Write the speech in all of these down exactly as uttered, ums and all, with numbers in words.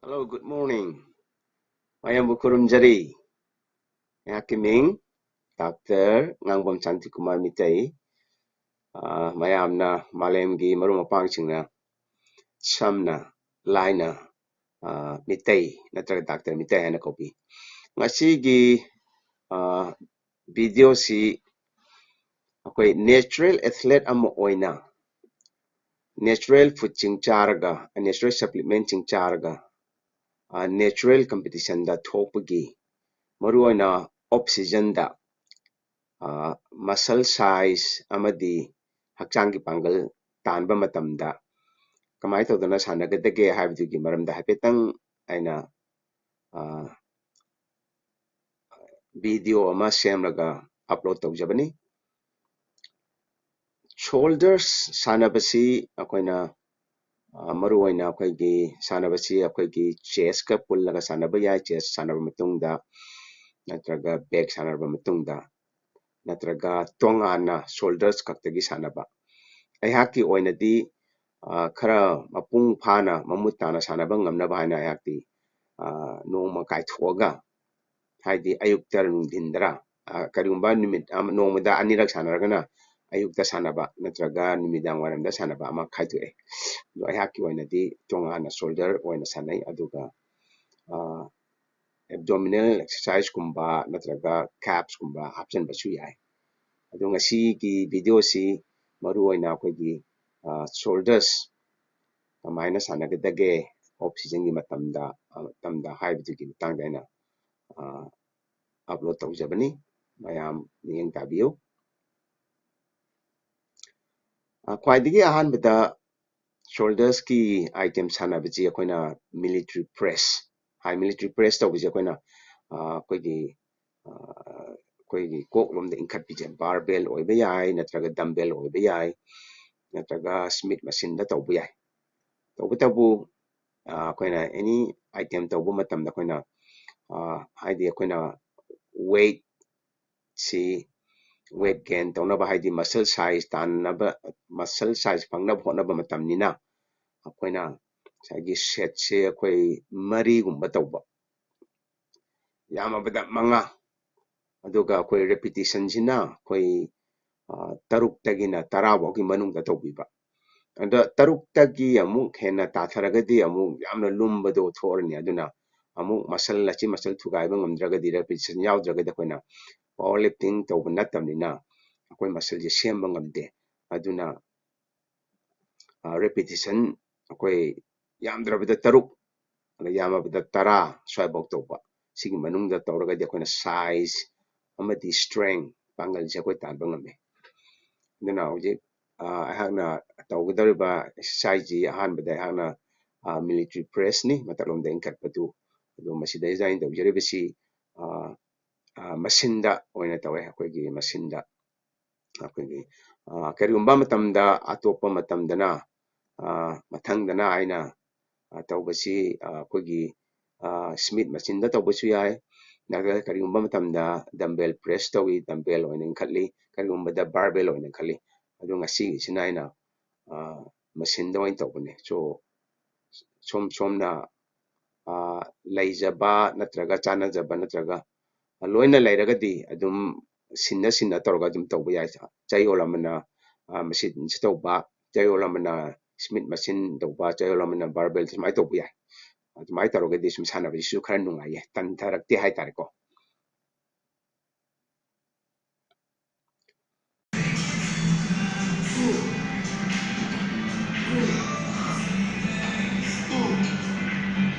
Hello, good morning. ꯃꯌꯥꯝꯕꯨ ꯈꯨꯔꯨꯝꯖꯔꯤ꯫ ꯑꯩꯍꯥꯛꯀꯤ ꯃꯤꯡ ꯗꯥꯛꯇꯔ ꯉꯥꯡꯕꯝ ꯁꯥꯟꯇꯤꯀꯨꯃꯥꯔ ꯃꯤꯇꯩ꯫ ꯑꯥ, ꯃꯌꯥꯝꯅ, ꯃꯥꯂꯦꯝꯒꯤ ꯃꯔꯨꯞ ꯃꯄꯥꯡꯁꯤꯡꯅ ꯁꯝꯅ ꯂꯥꯏꯅ, ꯑꯥ, ꯃꯤꯇꯩ ꯅꯠꯇ꯭ꯔꯒ ꯗꯥꯛꯇꯔ ꯃꯤꯇꯩ ꯍꯥꯏꯅ ꯀꯧꯕꯤ꯫ ꯉꯁꯤꯒꯤ, ꯑꯥ, videoꯁꯤ ꯑꯩꯈꯣꯏ natural athlete ꯑꯃ ꯑꯣꯏꯅ natural foodꯁꯤꯡ ꯆꯥꯔꯒ, natural supplementꯁꯤꯡ ꯆꯥꯔꯒ, ꯑꯥ, natural competitionꯗ ꯊꯣꯛꯄꯒꯤ, ꯃꯔꯨꯑꯣꯏꯅ off seasonꯗ, ꯑꯥ, muscle size ꯑꯃꯗꯤ ꯍꯛꯆꯥꯡꯒꯤ ꯄꯥꯡꯒꯜ ꯇꯥꯟꯕ ꯃꯇꯝꯗ ꯀꯃꯥꯏꯅ ꯇꯧꯗꯅ ꯁꯥꯟꯅꯒꯗꯒꯦ ꯍꯥꯏꯕꯗꯨꯒꯤ ꯃꯔꯝꯗ ꯍꯥꯏꯐꯦꯠꯇꯪ ꯑꯩꯅ, ꯑꯥ, video ꯑꯃ ꯁꯦꯝꯂꯒ upload ꯇꯧꯖꯕꯅꯤ꯫ Shoulders ꯁꯥꯟꯅꯕꯁꯤ ꯑꯩꯈꯣꯏꯅ, ꯑꯥ, ꯃꯔꯨꯑꯣꯏꯅ ꯑꯩꯈꯣꯏꯒꯤ ꯁꯥꯟꯅꯕꯁꯤ ꯑꯩꯈꯣꯏꯒꯤ chestꯀ ꯄꯨꯜꯂꯒ ꯁꯥꯟꯅꯕ ꯌꯥꯏ꯫ Chest ꯁꯥꯟꯅꯕ ꯃꯇꯨꯡꯗ ꯅꯠꯇ꯭ꯔꯒ back ꯁꯥꯟꯅꯔꯕ ꯃꯇꯨꯡꯗ ꯅꯠꯇ꯭ꯔꯒ ꯇꯣꯉꯥꯟꯅ shoulders ꯈꯛꯇꯒꯤ ꯁꯥꯟꯅꯕ꯫ ꯑꯩꯍꯥꯛꯀꯤ ꯑꯣꯏꯅꯗꯤ, ꯑꯥ, ꯈꯔ ꯃꯄꯨꯡ ꯐꯥꯅ ꯃꯃꯨꯠ ꯇꯥꯅ ꯁꯥꯟꯅꯕ ꯉꯝꯅꯕ ꯍꯥꯏꯅ ꯑꯩꯍꯥꯛꯇꯤ, ꯑꯥ, ꯅꯣꯡꯃ ꯀꯥꯏꯊꯣꯛꯑꯒ, ꯍꯥꯏꯗꯤ ꯑꯌꯨꯛꯇ ꯅꯨꯡꯊꯤꯟꯗꯔ, ꯑꯥ, ꯀꯔꯤꯒꯨꯝꯕ ꯅꯨꯃꯤꯠ ꯑꯃ, ꯅꯣꯡꯃꯗ ꯑꯅꯤꯔꯛ ꯁꯥꯟꯅꯔꯒꯅ ꯑꯌꯨꯛꯇ ꯁꯥꯟꯅꯕ ꯅꯠꯇ꯭ꯔꯒ ꯅꯨꯃꯤꯗꯥꯡ ꯋꯥꯏꯔꯝꯗ ꯁꯥꯟꯅꯕ ꯑꯃ ꯈꯥꯏꯗꯣꯛꯑꯦ꯫ ꯑꯗꯣ ꯑꯩꯍꯥꯛꯀꯤ ꯑꯣꯏꯅꯗꯤ ꯇꯣꯉꯥꯟꯅ shoulder ꯑꯣꯏꯅ ꯁꯥꯟꯅꯩ꯫ ꯑꯗꯨꯒ, ꯑꯥ, abdominal exerciseꯀꯨꯝꯕ ꯅꯠꯇ꯭ꯔꯒ capsꯀꯨꯝꯕ ꯍꯥꯞꯆꯤꯟꯕꯁꯨ ꯌꯥꯏ꯫ ꯑꯗꯣ ꯉꯁꯤꯒꯤ videoꯁꯤ ꯃꯔꯨꯑꯣꯏꯅ ꯑꯩꯈꯣꯏꯒꯤ, ꯑꯥ, shoulders ꯀꯃꯥꯏꯅ ꯁꯥꯟꯅꯒꯗꯒꯦ off seasonꯒꯤ ꯃꯇꯝꯗ, ꯑꯥ, ꯃꯇꯝꯗ ꯍꯥꯏꯕꯗꯨꯒꯤ ꯃꯇꯥꯡꯗ ꯑꯩꯅ, ꯑꯥ, upload ꯇꯧꯖꯕꯅꯤ꯫ ꯃꯌꯥꯝ ꯃꯤꯠꯌꯦꯡ ꯇꯥꯕꯤꯌꯨ꯫ ꯑꯥ, ꯈ꯭ꯋꯥꯏꯗꯒꯤ ꯑꯍꯥꯟꯕꯗ shoulders ꯀꯤ item ꯁꯥꯟꯅꯕꯁꯤ ꯑꯩꯈꯣꯏꯅ military press ꯍꯥꯏ꯫ Military press ꯇꯧꯕꯁꯦ ꯑꯩꯈꯣꯏꯅ, ꯑꯥ, ꯑꯩꯈꯣꯏꯒꯤ, ꯑꯥ, ꯑꯩꯈꯣꯏꯒꯤ ꯀꯣꯛ ꯂꯣꯝꯗ ꯏꯟꯈꯠꯄꯤꯁꯦ barbell ꯑꯣꯏꯕ ꯌꯥꯏ, ꯅꯠꯇ꯭ꯔꯒ dumbbell ꯑꯣꯏꯕ ꯌꯥꯏ, ꯅꯠꯇ꯭ꯔꯒ Smith machineꯗ ꯇꯧꯕ ꯌꯥꯏ꯫ ꯇꯧꯕꯇꯕꯨ, ꯑꯥ, ꯑꯩꯈꯣꯏꯅ any item ꯇꯧꯕ ꯃꯇꯝꯗ ꯑꯩꯈꯣꯏꯅ, ꯑꯥ, ꯍꯥꯏꯗꯤ ꯑꯩꯈꯣꯏꯅ weight ꯁꯤ weight gain ꯇꯧꯅꯕ, ꯍꯥꯏꯗꯤ muscle size ꯇꯥꯟꯅꯕ, muscle size ꯐꯪꯅꯕ ꯍꯣꯠꯅꯕ ꯃꯇꯝꯅꯤꯅ, ꯑꯩꯈꯣꯏꯅ ꯉꯁꯥꯏꯒꯤ ꯁꯦꯠꯁꯦ ꯑꯩꯈꯣꯏ ꯃꯔꯤꯒꯨꯝꯕ ꯇꯧꯕ, ꯌꯥꯝꯃꯕꯗ ꯃꯉꯥ꯫ ꯑꯗꯨꯒ ꯑꯩꯈꯣꯏ ꯔꯤꯄꯤꯇꯤꯁꯟꯁꯤꯅ ꯑꯩꯈꯣꯏ ꯇꯔꯨꯛꯇꯒꯤꯅ ꯇꯔꯥ ꯐꯥꯎꯒꯤ ꯃꯅꯨꯡꯗ ꯇꯧꯕꯤꯕ꯫ ꯑꯗ ꯇꯔꯨꯛꯇꯒꯤ ꯑꯃꯨꯛ ꯍꯦꯟꯅ ꯇꯥꯊꯔꯒꯗꯤ ꯑꯃꯨꯛ ꯌꯥꯝꯅ ꯂꯨꯝꯕꯗꯣ ꯊꯣꯛꯑꯅꯤ꯫ ꯑꯗꯨꯅ ꯑꯃꯨꯛ ꯃꯁꯜ, ꯂꯆꯤꯟ ꯃꯁꯜ ꯊꯨꯒꯥꯏꯕ ꯉꯝꯗ꯭ꯔꯒꯗꯤ, ꯔꯤꯄꯤꯇꯤꯁꯟ ꯌꯥꯎꯗ꯭ꯔꯒꯗꯤ ꯑꯩꯈꯣꯏꯅ ꯄꯥꯋꯔ ꯂꯤꯐꯇꯤꯡ ꯇꯧꯕ ꯅꯠꯇꯕꯅꯤꯅ ꯑꯩꯈꯣꯏ ꯃꯁꯜꯁꯦ ꯁꯦꯝꯕ ꯉꯝꯗꯦ꯫ ꯑꯗꯨꯅ ꯔꯤꯄꯤꯇꯤꯁꯟ ꯑꯩꯈꯣꯏ ꯌꯥꯝꯗ꯭ꯔꯕꯗ ꯇꯔꯨꯛ, ꯑꯗ ꯌꯥꯝꯃꯕꯗ ꯇꯔꯥ ꯁ꯭ꯋꯥꯏꯐꯥꯎ ꯇꯧꯕ, ꯁꯤꯒꯤ ꯃꯅꯨꯡꯗ ꯇꯧꯔꯒꯗꯤ ꯑꯩꯈꯣꯏꯅ ꯁꯥꯏꯖ ꯑꯃꯗꯤ ꯁ꯭ꯇꯔꯦꯡ, ꯄꯥꯡꯒꯜꯁꯦ ꯑꯩꯈꯣꯏ ꯇꯥꯟꯕ ꯉꯝꯃꯤ꯫ ꯑꯗꯨꯅ ꯍꯧꯖꯤꯛ ꯑꯩꯍꯥꯛꯅ ꯇꯧꯒꯗꯧꯔꯤꯕ ꯑꯦꯛꯁꯔꯁꯥꯏꯖꯁꯤ ꯑꯍꯥꯟꯕꯗ ꯑꯩꯍꯥꯛꯅ ꯃꯤꯂꯤꯇꯔꯤ ꯄ꯭ꯔꯦꯁꯅꯤ, ꯃꯊꯛꯂꯣꯝꯗ ꯏꯟꯈꯠꯄꯗꯨ꯫ ꯑꯗꯨ ꯃꯁꯤꯗꯩꯁꯤꯗ ꯑꯩꯅ ꯇꯧꯖꯔꯤꯕꯁꯤ ꯃꯁꯤꯟꯗ ꯑꯣꯏꯅ ꯇꯧꯋꯦ, ꯑꯩꯈꯣꯏꯒꯤ ꯃꯁꯤꯟꯗ꯫ ꯑꯩꯈꯣꯏꯒꯤ ꯀꯔꯤꯒꯨꯝꯕ ꯃꯇꯝꯗ, ꯑꯇꯣꯞꯄ ꯃꯇꯝꯗꯅ, ꯃꯊꯪꯗꯅ ꯑꯩꯅ ꯇꯧꯕꯁꯤ ꯑꯩꯈꯣꯏꯒꯤ ꯁ꯭ꯃꯤꯠ ꯃꯁꯤꯟꯗ ꯇꯧꯕꯁꯨ ꯌꯥꯏ꯫ ꯅꯠꯇ꯭ꯔꯒ ꯀꯔꯤꯒꯨꯝꯕ ꯃꯇꯝꯗ ꯗꯝꯕꯦꯜ ꯄ꯭ꯔꯦꯁ ꯇꯧꯏ, ꯗꯝꯕꯦꯜ ꯑꯣꯏꯅ ꯏꯟꯈꯠꯂꯤ, ꯀꯔꯤꯒꯨꯝꯕꯗ ꯕꯥꯔꯕꯦꯜ ꯑꯣꯏꯅ ꯏꯟꯈꯠꯂꯤ꯫ ꯑꯗꯨ ꯉꯁꯤꯒꯤꯁꯤꯅ ꯑꯩꯅ ꯃꯁꯤꯟꯗ ꯑꯣꯏꯅ ꯇꯧꯕꯅꯦ꯫ ꯁꯣ ꯁꯣꯝ ꯁꯣꯝꯅ ꯂꯩꯖꯕ ꯅꯠꯇ꯭ꯔꯒ ꯆꯥꯟꯅꯖꯕ ꯅꯠꯇ꯭ꯔꯒ ꯂꯣꯏꯅ ꯂꯩꯔꯒꯗꯤ ꯑꯗꯨꯝ ꯁꯤꯟꯅ ꯁꯤꯟꯅ ꯇꯧꯔꯒ ꯑꯗꯨꯝ ꯇꯧꯕ ꯌꯥꯏ꯫ ꯆꯌꯣꯜ ꯑꯃꯅ ꯃꯁꯤꯟꯁꯤ ꯇꯧꯕ, ꯆꯌꯣꯜ ꯑꯃꯅ ꯁ꯭ꯃꯤꯠ ꯃꯁꯤꯟ ꯇꯧꯕ, ꯆꯌꯣꯜ ꯑꯃꯅ ꯕꯥꯔꯕꯦꯜ, ꯁꯨꯃꯥꯏꯅ ꯇꯧꯕ ꯌꯥꯏ꯫ ꯑꯗꯨꯃꯥꯏꯅ ꯇꯧꯔꯒꯗꯤ ꯁꯨꯝ ꯁꯥꯟꯅꯕꯁꯤꯁꯨ ꯈꯔ ꯅꯨꯡꯉꯥꯏꯌꯦ, ꯇꯟꯊꯔꯛꯇꯦ ꯍꯥꯏꯇꯥꯔꯦꯀꯣ꯫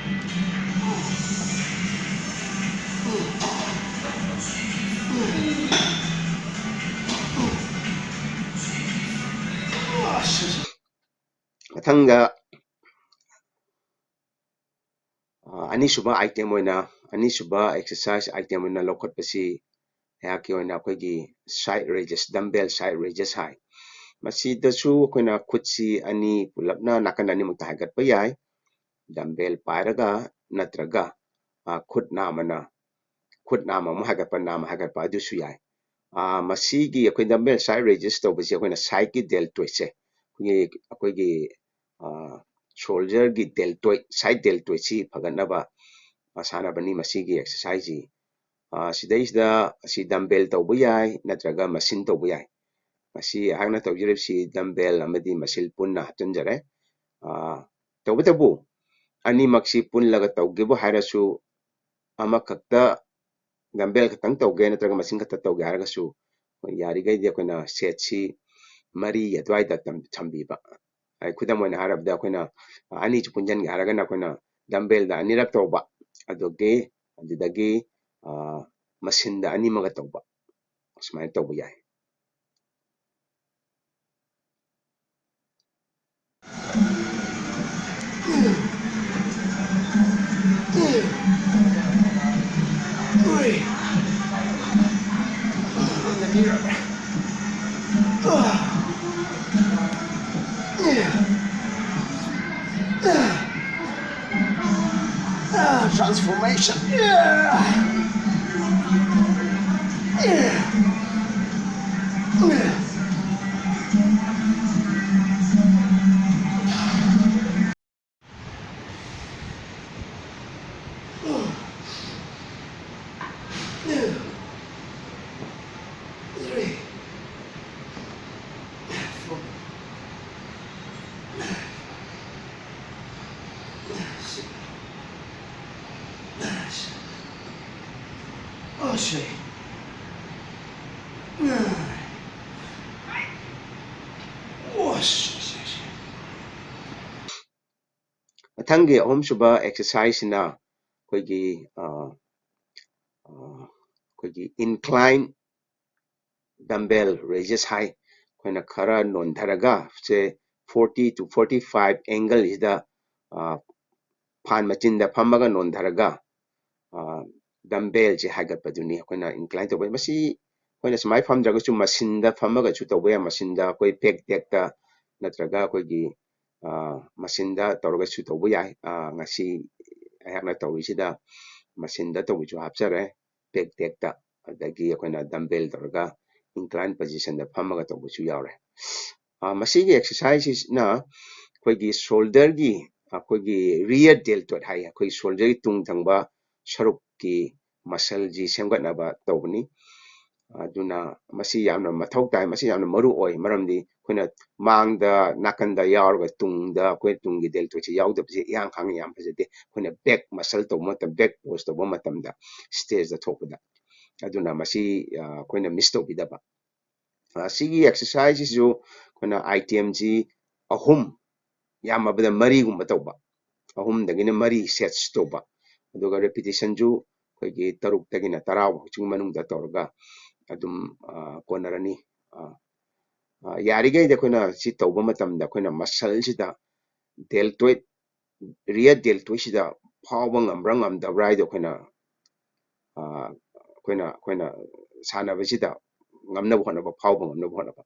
ꯃꯊꯪꯗ ꯑꯅꯤꯁꯨꯕ ꯑꯥꯏꯇꯦꯝ ꯑꯣꯏꯅ, ꯑꯅꯤꯁꯨꯕ ꯑꯦꯛꯁꯔꯁꯥꯏꯖ ꯑꯥꯏꯇꯦꯝ ꯑꯣꯏꯅ ꯂꯧꯈꯠꯄꯁꯤ ꯑꯩꯍꯥꯛꯀꯤ ꯑꯣꯏꯅ ꯑꯩꯈꯣꯏꯒꯤ ꯁꯥꯏꯠ ꯔꯦꯖꯦꯁ, ꯗꯝꯕꯦꯜ ꯁꯥꯏꯠ ꯔꯦꯖꯦꯁ ꯍꯥꯏ꯫ ꯃꯁꯤꯗꯁꯨ ꯑꯩꯈꯣꯏꯅ ꯈꯨꯠꯁꯤ ꯑꯅꯤ ꯄꯨꯂꯞꯅ ꯅꯥꯀꯟ ꯑꯅꯤꯃꯛꯇ ꯍꯥꯏꯒꯠꯄ ꯌꯥꯏ꯫ ꯗꯝꯕꯦꯜ ꯄꯥꯏꯔꯒ ꯅꯠꯇ꯭ꯔꯒ ꯈꯨꯠ ꯅꯥꯝꯃꯅ, ꯈꯨꯠ ꯅꯥꯝꯃ ꯑꯃꯨꯛ ꯍꯥꯏꯒꯠꯄ, ꯅꯥꯝꯃ ꯍꯥꯏꯒꯠꯄ, ꯑꯗꯨꯁꯨ ꯌꯥꯏ꯫ ꯃꯁꯤꯒꯤ ꯑꯩꯈꯣꯏ ꯗꯝꯕꯦꯜ ꯁꯥꯏꯠ ꯔꯦꯖꯦꯁ ꯇꯧꯕꯁꯤ ꯑꯩꯈꯣꯏꯅ ꯁꯥꯏꯠꯀꯤ ꯗꯦꯜꯇꯣꯏꯗꯁꯦ, ꯑꯩꯈꯣꯏꯒꯤ, ꯑꯩꯈꯣꯏꯒꯤ shoulderꯒꯤ deltoid, side deltoidꯁꯤ ꯐꯒꯠꯅꯕ, ꯑ, ꯁꯥꯟꯅꯕꯅꯤ ꯃꯁꯤꯒꯤ exerciseꯁꯤ꯫ ꯑ, ꯁꯤꯗꯩꯁꯤꯗ ꯑꯁꯤ dumbbell ꯇꯧꯕ ꯌꯥꯏ, ꯅꯠꯇ꯭ꯔꯒ machine ꯇꯧꯕ ꯌꯥꯏ꯫ ꯃꯁꯤ ꯑꯩꯍꯥꯛꯅ ꯇꯧꯖꯔꯤꯕꯁꯤ dumbbell ꯑꯃꯗꯤ machine ꯄꯨꯟꯅ ꯍꯥꯞꯆꯤꯟꯖꯔꯦ꯫ ꯑ, ꯇꯧꯕꯇꯕꯨ ꯑꯅꯤꯃꯛꯁꯤ ꯄꯨꯜꯂꯒ ꯇꯧꯒꯦꯕꯨ ꯍꯥꯏꯔꯁꯨ, ꯑꯃꯈꯛꯇ dumbbell ꯈꯛꯇꯪ ꯇꯧꯒꯦ ꯅꯠꯇ꯭ꯔꯒ machine ꯈꯛꯇ ꯇꯧꯒꯦ ꯍꯥꯏꯔꯒꯁꯨ, ꯑꯩꯈꯣꯏ ꯌꯥꯔꯤꯈꯩꯗꯤ ꯑꯩꯈꯣꯏꯅ setꯁꯤ ꯃꯔꯤ ꯑꯗꯨꯋꯥꯏꯗ ꯇꯝ-, ꯊꯝꯕꯤꯕ꯫ ꯑꯩ ꯈꯨꯗꯝ ꯑꯣꯏꯅ ꯍꯥꯏꯔꯕꯗ, ꯑꯩꯈꯣꯏꯅ ꯑꯅꯤꯁꯨ ꯄꯨꯟꯁꯤꯟꯒꯦ ꯍꯥꯏꯔꯒꯅ ꯑꯩꯈꯣꯏꯅ dumbbellꯗ ꯑꯅꯤꯔꯛ ꯇꯧꯕ, ꯑꯗꯨꯒꯤ, ꯑꯗꯨꯗꯒꯤ, ꯑ, machineꯗ ꯑꯅꯤꯃꯒ ꯇꯧꯕ, ꯁꯨꯃꯥꯏꯅ ꯇꯧꯕ ꯌꯥꯏ꯫ Ah, transformation. Yeah. Yeah. Yeah. Three. Four. Six. Seven. Oh, shit. Nine. Oh, shit, shit, shit. ꯃꯊꯪꯒꯤ ꯑꯍꯨꯝꯁꯨꯕ exerciseꯁꯤꯅ ꯑꯩꯈꯣꯏꯒꯤ, ꯑ, ꯑ, ꯑꯩꯈꯣꯏꯒꯤ incline dumbbell raises high, ꯑꯩꯈꯣꯏꯅ ꯈꯔ ꯅꯣꯟꯊꯔꯒ, ꯁꯦ, forty to forty-five angleꯁꯤꯗ, ꯑ, ꯐꯥꯟ ꯃꯆꯤꯟꯗ ꯐꯝꯃꯒ ꯅꯣꯟꯊꯔꯒ, ꯑ, dumbbellꯁꯦ ꯍꯥꯏꯒꯠꯄꯗꯨꯅꯤ ꯑꯩꯈꯣꯏꯅ incline ꯇꯧꯕ꯫ ꯃꯁꯤ ꯑꯩꯈꯣꯏꯅ ꯁꯨꯃꯥꯏꯅ ꯐꯝꯗ꯭ꯔꯒꯁꯨ machineꯗ ꯐꯝꯃꯒꯁꯨ ꯇꯧꯕ ꯌꯥꯏ꯫ Machineꯗ ꯑꯩꯈꯣꯏ back deckꯇ ꯅꯠꯇ꯭ꯔꯒ ꯑꯩꯈꯣꯏꯒꯤ, ꯑ, machineꯗ ꯇꯧꯔꯒꯁꯨ ꯇꯧꯕ ꯌꯥꯏ꯫ ꯑ, ꯉꯁꯤ ꯑꯩꯍꯥꯛꯅ ꯇꯧꯔꯤꯁꯤꯗ machineꯗ ꯇꯧꯕꯁꯨ ꯍꯥꯞꯆꯔꯦ, back deckꯇ, ꯑꯗꯒꯤ ꯑꯩꯈꯣꯏꯅ dumbbell ꯇꯧꯔꯒ incline positionꯗ ꯐꯝꯃꯒ ꯇꯧꯕꯁꯨ ꯌꯥꯎꯔꯦ꯫ ꯑ, ꯃꯁꯤꯒꯤ exerciseꯁꯤꯅ ꯑꯩꯈꯣꯏꯒꯤ shoulderꯒꯤ, ꯑꯩꯈꯣꯏꯒꯤ rear deltoid ꯍꯥꯏ, ꯑꯩꯈꯣꯏꯒꯤ shoulderꯒꯤ ꯇꯨꯡ ꯊꯪꯕ ꯁꯔꯨꯛꯀꯤ muscleꯁꯤ ꯁꯦꯝꯒꯠꯅꯕ ꯇꯧꯕꯅꯤ꯫ ꯑꯗꯨꯅ ꯃꯁꯤ ꯌꯥꯝꯅ ꯃꯊꯧ ꯇꯥꯏ, ꯃꯁꯤ ꯌꯥꯝꯅ ꯃꯔꯨ ꯑꯣꯏ, ꯃꯔꯝꯗꯤ ꯑꯩꯈꯣꯏꯅ ꯃꯥꯡꯗ, ꯅꯥꯀꯟꯗ ꯌꯥꯎꯔꯒ ꯇꯨꯡꯗ ꯑꯩꯈꯣꯏ ꯇꯨꯡꯒꯤ deltoidꯁꯤ ꯌꯥꯎꯗꯕꯁꯦ ꯏꯍꯥꯡ ꯍꯥꯡꯅ ꯌꯥꯝ ꯐꯖꯗꯦ꯫ ꯑꯩꯈꯣꯏꯅ back muscle ꯇꯧꯕ ꯃꯇꯝ, back pose ꯇꯧꯕ ꯃꯇꯝꯗ stageꯇ ꯊꯣꯛꯄꯗ꯫ ꯑꯗꯨꯅ ꯃꯁꯤ, ꯑ, ꯑꯩꯈꯣꯏꯅ miss ꯇꯧꯕꯤꯗꯕ꯫ ꯑ, ꯁꯤꯒꯤ exerciseꯁꯤꯁꯨ ꯑꯩꯈꯣꯏꯅ itemꯁꯤ ꯑꯍꯨꯝ, ꯌꯥꯝꯃꯕꯗ ꯃꯔꯤꯒꯨꯝꯕ ꯇꯧꯕ, ꯑꯍꯨꯝꯗꯒꯤꯅ ꯃꯔꯤ sets ꯇꯧꯕ, ꯑꯗꯨꯒ repetitionꯁꯨ ꯑꯩꯈꯣꯏꯒꯤ ꯇꯔꯨꯛꯇꯒꯤꯅ ꯇꯔꯥ ꯐꯥꯎꯁꯤꯒꯤ ꯃꯅꯨꯡꯗ ꯇꯧꯔꯒ ꯑꯗꯨꯝ, ꯑ, ꯀꯣꯟꯅꯔꯅꯤ꯫ ꯑ, ꯑ, ꯌꯥꯔꯤꯈꯩꯗꯤ ꯑꯩꯈꯣꯏꯅ ꯁꯤ ꯇꯧꯕ ꯃꯇꯝꯗ ꯑꯩꯈꯣꯏꯅ muscleꯁꯤꯗ deltoid, rear deltoidꯁꯤꯗ ꯐꯥꯎꯕ ꯉꯝꯕ꯭ꯔꯥ ꯉꯝꯗꯕ꯭ꯔꯥ ꯍꯥꯏꯗꯣ ꯑꯩꯈꯣꯏꯅ, ꯑ, ꯑꯩꯈꯣꯏꯅ, ꯑꯩꯈꯣꯏꯅ ꯁꯥꯟꯅꯕꯁꯤꯗ ꯉꯝꯅꯕ ꯍꯣꯠꯅꯕ, ꯐꯥꯎꯕ ꯉꯝꯅꯕ ꯍꯣꯠꯅꯕ꯫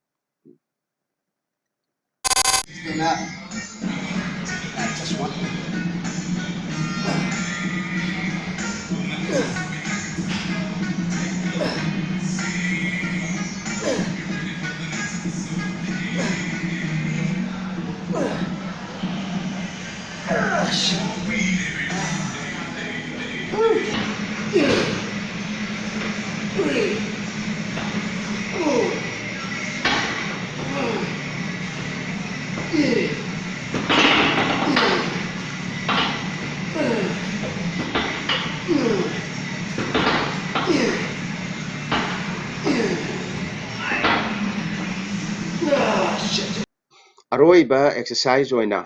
ꯑꯔꯣꯏꯕ exercise ꯑꯣꯏꯅ,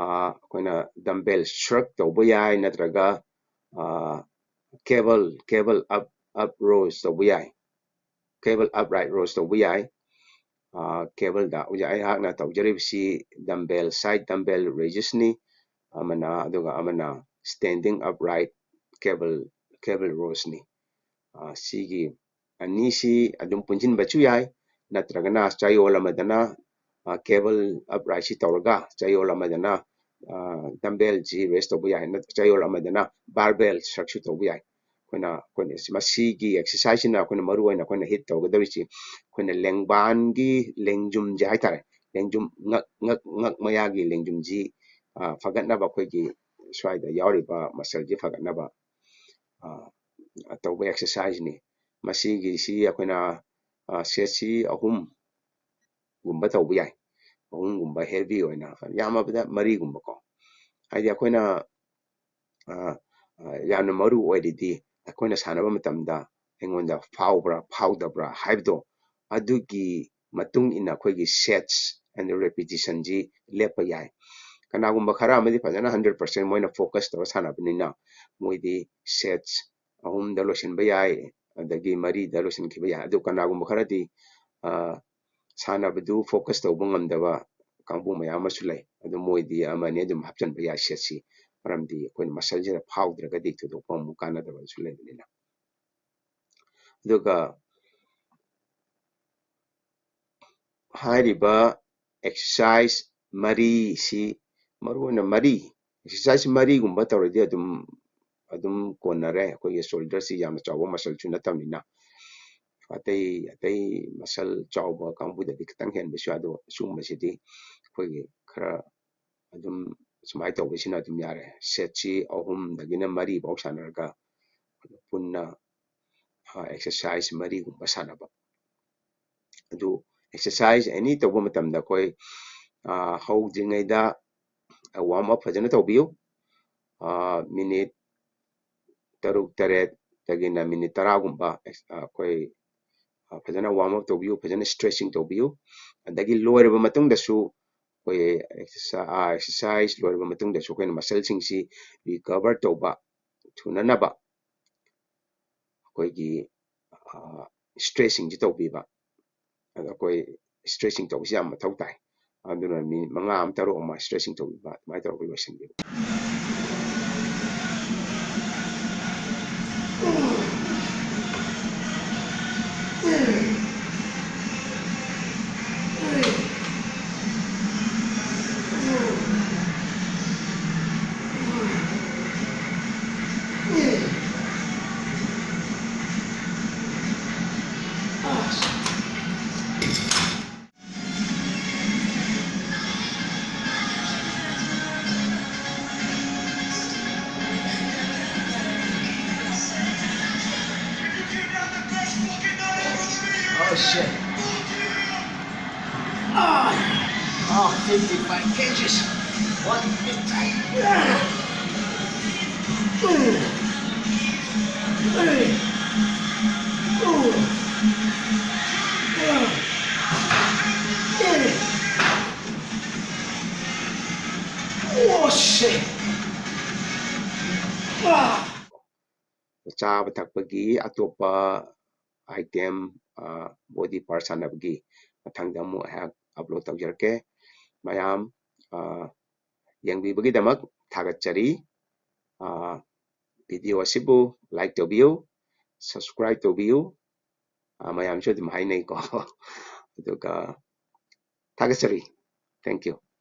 ꯑ, ꯑꯩꯈꯣꯏꯅ dumbbell shrug ꯇꯧꯕ ꯌꯥꯏ, ꯅꯠꯇ꯭ꯔꯒ, ꯑ, cable, cable up, up rows ꯇꯧꯕ ꯌꯥꯏ, cable upright rows ꯇꯧꯕ ꯌꯥꯏ꯫ ꯑ, cableꯗ ꯍꯧꯖꯤꯛ ꯑꯩꯍꯥꯛꯅ ꯇꯧꯖꯔꯤꯕꯁꯤ dumbbell, side dumbbell raises ꯅꯤ, ꯑꯃꯅ, ꯑꯗꯨꯒ ꯑꯃꯅ standing upright cable, cable rows ꯅꯤ꯫ ꯑ, ꯁꯤꯒꯤ ꯑꯅꯤꯁꯤ ꯑꯗꯨꯝ ꯄꯨꯟꯁꯤꯟꯕꯁꯨ ꯌꯥꯏ, ꯅꯠꯇ꯭ꯔꯒꯅ ꯆꯌꯣꯜ ꯑꯃꯗꯅ, ꯑ, cable upright ꯁꯤ ꯇꯧꯔꯒ ꯆꯌꯣꯜ ꯑꯃꯗꯅ, ꯑ, dumbbell ꯁꯤ raise ꯇꯧꯕ ꯌꯥꯏ, ꯅꯠꯇ꯭ꯔ ꯆꯌꯣꯜ ꯑꯃꯗꯅ barbell shrug ꯁꯨ ꯇꯧꯕ ꯌꯥꯏ꯫ ꯑꯩꯈꯣꯏꯅ, ꯑꯩꯈꯣꯏꯅ ꯃꯁꯤꯒꯤ exercise ꯁꯤꯅ ꯑꯩꯈꯣꯏꯅ ꯃꯔꯨ ꯑꯣꯏꯅ ꯑꯩꯈꯣꯏꯅ hit ꯇꯧꯒꯗꯧꯔꯤꯁꯤ ꯑꯩꯈꯣꯏꯅ ꯂꯦꯡꯕꯥꯟꯒꯤ ꯂꯦꯡꯖꯨꯝꯁꯦ ꯍꯥꯏꯇꯥꯔꯦ, ꯂꯦꯡꯖꯨꯝ, ꯉꯛ, ꯉꯛ, ꯉꯛ ꯃꯌꯥꯒꯤ ꯂꯦꯡꯖꯨꯝꯁꯤ, ꯑ, ꯐꯒꯠꯅꯕ, ꯑꯩꯈꯣꯏꯒꯤ ꯁ꯭ꯋꯥꯏꯗ ꯌꯥꯎꯔꯤꯕ muscle ꯁꯤ ꯐꯒꯠꯅꯕ, ꯑ, ꯇꯧꯕ exercise ꯅꯤ꯫ ꯃꯁꯤꯒꯤꯁꯤ ꯑꯩꯈꯣꯏꯅ, ꯑ, set ꯁꯤ ꯑꯍꯨꯝꯒꯨꯝꯕ ꯇꯧꯕ ꯌꯥꯏ꯫ ꯑꯍꯨꯝꯒꯨꯝꯕ heavy ꯑꯣꯏꯅ, ꯌꯥꯝꯃꯕꯗ ꯃꯔꯤꯒꯨꯝꯕꯀꯣ꯫ ꯍꯥꯏꯗꯤ ꯑꯩꯈꯣꯏꯅ, ꯑ, ꯑ, ꯌꯥꯝꯅ ꯃꯔꯨ ꯑꯣꯏꯔꯤꯗꯤ ꯑꯩꯈꯣꯏꯅ ꯁꯥꯟꯅꯕ ꯃꯇꯝꯗ ꯑꯩꯉꯣꯟꯗ ꯐꯥꯎꯕ꯭ꯔꯥ, ꯐꯥꯎꯗꯕ꯭ꯔꯥ ꯍꯥꯏꯕꯗꯣ, ꯑꯗꯨꯒꯤ ꯃꯇꯨꯡ ꯏꯟꯅ ꯑꯩꯈꯣꯏꯒꯤ sets and repetition ꯁꯤ ꯂꯦꯞꯄ ꯌꯥꯏ꯫ ꯀꯅꯥꯒꯨꯝꯕ ꯈꯔ ꯑꯃꯗꯤ ꯐꯖꯅ hundred percent ꯃꯣꯏꯅ focus ꯇꯧꯔ ꯁꯥꯟꯅꯕꯅꯤꯅ ꯃꯣꯏꯗꯤ sets ꯑꯍꯨꯝꯗ ꯂꯣꯏꯁꯤꯟꯕ ꯌꯥꯏ, ꯑꯗꯒꯤ ꯃꯔꯤꯗ ꯂꯣꯏꯁꯤꯟꯈꯤꯕ ꯌꯥꯏ꯫ ꯑꯗꯨ ꯀꯅꯥꯒꯨꯝꯕ ꯈꯔꯗꯤ, ꯑ, ꯁꯥꯟꯅꯕꯗꯨ focus ꯇꯧꯕ ꯉꯝꯗꯕ ꯀꯥꯡꯕꯨ ꯃꯌꯥꯝ ꯑꯃꯁꯨ ꯂꯩ꯫ ꯑꯗꯨ ꯃꯣꯏꯗꯤ ꯑꯃ ꯑꯅꯤ ꯑꯗꯨꯝ ꯍꯥꯞꯆꯤꯟꯕ ꯌꯥꯏ set ꯁꯤ, ꯃꯔꯝꯗꯤ ꯑꯩꯈꯣꯏꯅ muscle ꯁꯤꯅ ꯐꯥꯎꯗ꯭ꯔꯒꯗꯤ ꯊꯣꯏꯗꯣꯛꯄ ꯑꯃꯨꯛ ꯀꯥꯟꯅꯗꯕꯁꯨ ꯂꯩꯕꯅꯤꯅ꯫ ꯑꯗꯨꯒ ꯍꯥꯏꯔꯤꯕ exercise ꯃꯔꯤꯁꯤ, ꯃꯔꯨꯑꯣꯏꯅ ꯃꯔꯤ, exercise ꯃꯔꯤꯒꯨꯝꯕ ꯇꯧꯔꯗꯤ ꯑꯗꯨꯝ, ꯑꯗꯨꯝ ꯀꯣꯟꯅꯔꯦ꯫ ꯑꯩꯈꯣꯏꯒꯤ shoulder ꯁꯤ ꯌꯥꯝꯅ ꯆꯥꯎꯕ muscle ꯁꯨ ꯅꯠꯇꯕꯅꯤꯅ꯫ ꯑꯇꯩ, ꯑꯇꯩ muscle ꯆꯥꯎꯕ ꯀꯥꯡꯕꯨꯗꯗꯤ ꯈꯤꯇꯪ ꯍꯦꯟꯕꯁꯨ ꯌꯥꯏ, ꯑꯗꯣ ꯁꯤꯒꯨꯝꯕꯁꯤꯗꯤ ꯑꯩꯈꯣꯏꯒꯤ ꯈꯔ ꯑꯗꯨꯝ ꯁꯨꯃꯥꯏꯅ ꯇꯧꯕꯁꯤꯅ ꯑꯗꯨꯝ ꯌꯥꯔꯦ꯫ Set ꯁꯤ ꯑꯍꯨꯝꯗꯒꯤꯅ ꯃꯔꯤꯐꯥꯎ ꯁꯥꯟꯅꯔꯒ ꯄꯨꯟꯅ, ꯑ, exercise ꯃꯔꯤꯒꯨꯝꯕ ꯁꯥꯟꯅꯕ꯫ ꯑꯗꯨ exercise any ꯇꯧꯕ ꯃꯇꯝꯗ ꯑꯩꯈꯣꯏ, ꯑ, ꯍꯧꯗ꯭ꯔꯤꯉꯩꯗ warm up ꯐꯖꯅ ꯇꯧꯕꯤꯌꯨ꯫ ꯑ, minute ꯇꯔꯨꯛ ꯇꯔꯦꯠꯇꯒꯤꯅ minute ꯇꯔꯥꯒꯨꯝꯕ ꯑꯦꯛꯁ-, ꯑ, ꯑꯩꯈꯣꯏ, ꯑ, ꯐꯖꯅ warm up ꯇꯧꯕꯤꯌꯨ, ꯐꯖꯅ stretching ꯇꯧꯕꯤꯌꯨ꯫ ꯑꯗꯒꯤ ꯂꯣꯏꯔꯕ ꯃꯇꯨꯡꯗꯁꯨ ꯑꯩꯈꯣꯏ exercise, ꯑ, exercise ꯂꯣꯏꯔꯕ ꯃꯇꯨꯡꯗꯁꯨ ꯑꯩꯈꯣꯏꯅ muscle ꯁꯤꯡꯁꯤ recover ꯇꯧꯕ ꯊꯨꯅꯅꯕ ꯑꯩꯈꯣꯏꯒꯤ, ꯑ, stretching ꯁꯤ ꯇꯧꯕꯤꯕ꯫ ꯑꯗꯣ ꯑꯩꯈꯣꯏ stretching ꯇꯧꯕꯁꯤ ꯌꯥꯝ ꯃꯊꯧ ꯇꯥꯏ꯫ ꯑꯗꯨꯅ minute ꯃꯉꯥ ꯑꯃ, ꯇꯔꯨꯛ ꯑꯃ stretching ꯇꯧꯕꯤꯕ, ꯑꯗꯨꯃꯥꯏꯅ ꯇꯧꯔꯒ ꯂꯣꯏꯁꯤꯟꯕꯤꯕ꯫ Shit. Ah, ah, fifty-five kgs. One fifty. Ah. Oh, shit. Ah. ꯆꯥꯕ ꯊꯛꯄꯒꯤ ꯑꯇꯣꯞꯄ item, body part ꯁꯥꯟꯅꯕꯒꯤ ꯃꯊꯪꯗ ꯑꯃꯨꯛ ꯑꯩꯍꯥꯛ upload ꯇꯧꯖꯔꯛꯀꯦ꯫ ꯃꯌꯥꯝ, ꯑ, ꯌꯦꯡꯕꯤꯕꯒꯤꯗꯃꯛ ꯊꯥꯒꯠꯆꯔꯤ꯫ ꯑ, video ꯑꯁꯤꯕꯨ like ꯇꯧꯕꯤꯌꯨ, subscribe ꯇꯧꯕꯤꯌꯨ꯫ ꯑ, ꯃꯌꯥꯝꯁꯨ ꯑꯗꯨꯝ ꯍꯥꯏꯅꯩꯀꯣ꯫ ꯑꯗꯨꯒ ꯊꯥꯒꯠꯆꯔꯤ꯫ Thank you꯫